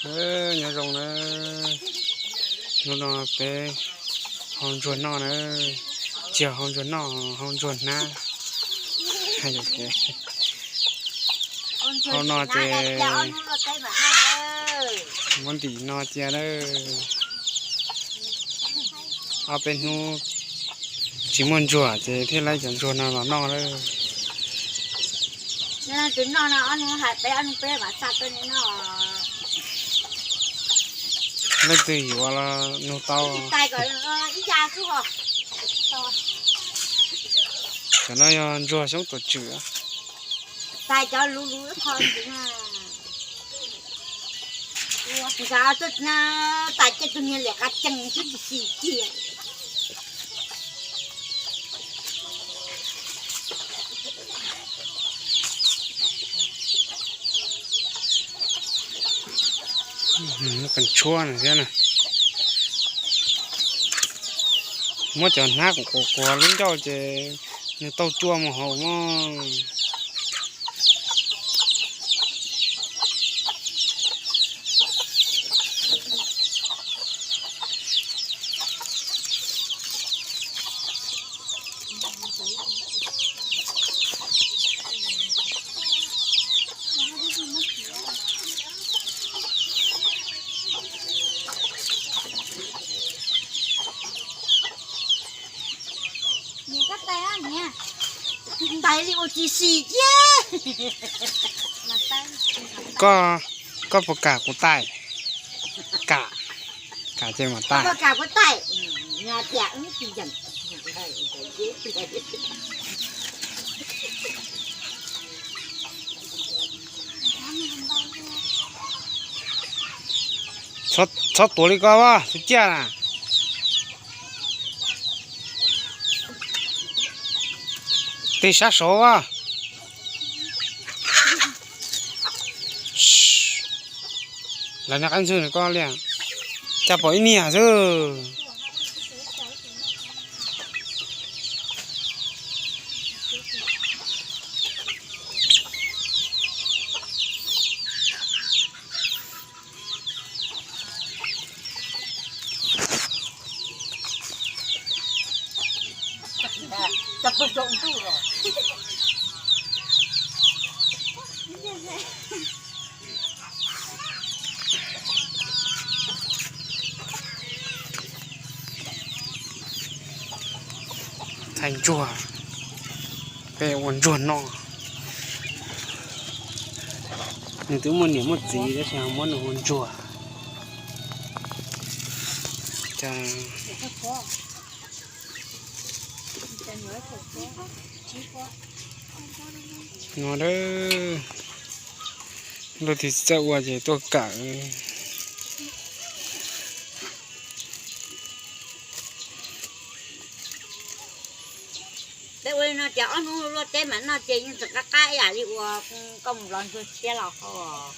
Nyob zoo na, hnub no peb hau ntsuag noj na, tsis yog hau ntsuag noj, hau ntsuag hnab. Hau no ces muab ntim no cia na. Ob peb hnub tsis muaj ntsuag ces thiaj laib cov ntsuag no los noj lawm. Leej twg yuav los nug tau. Cov no yog ntsuag xyoob tuam tswm. Tais cov luv luv ib qho ntxiv na. Tais cia tus niag liam qab cees twb tsis xis kiag. Qees tshuab no thiab na. Muab cov hnab quav quav lub ncauj ces nws tau cua mus haus mog. Tais li ua tsis xis thiab. Koj, koj puas kam kuv tais? Kam, kam ces mam tais. Txhob tuav li ko as, tus ciaj na. Tig sab saud as. Lawv niag qab ntxwg koj li cas pom ib niag xwb. Thaij ntsuag, peb ua ntsuag noj. Nws twb muaj niam muaj txiv tab sis muab nws ua ntsuag. No, luag twg txawj ua ces tuaj kawm. Peb ua li no ces ob hnub luaj teb mam noj ces yeej tseem qab qab ib yam li uas koj mus lov ntsuag tshiab los hau.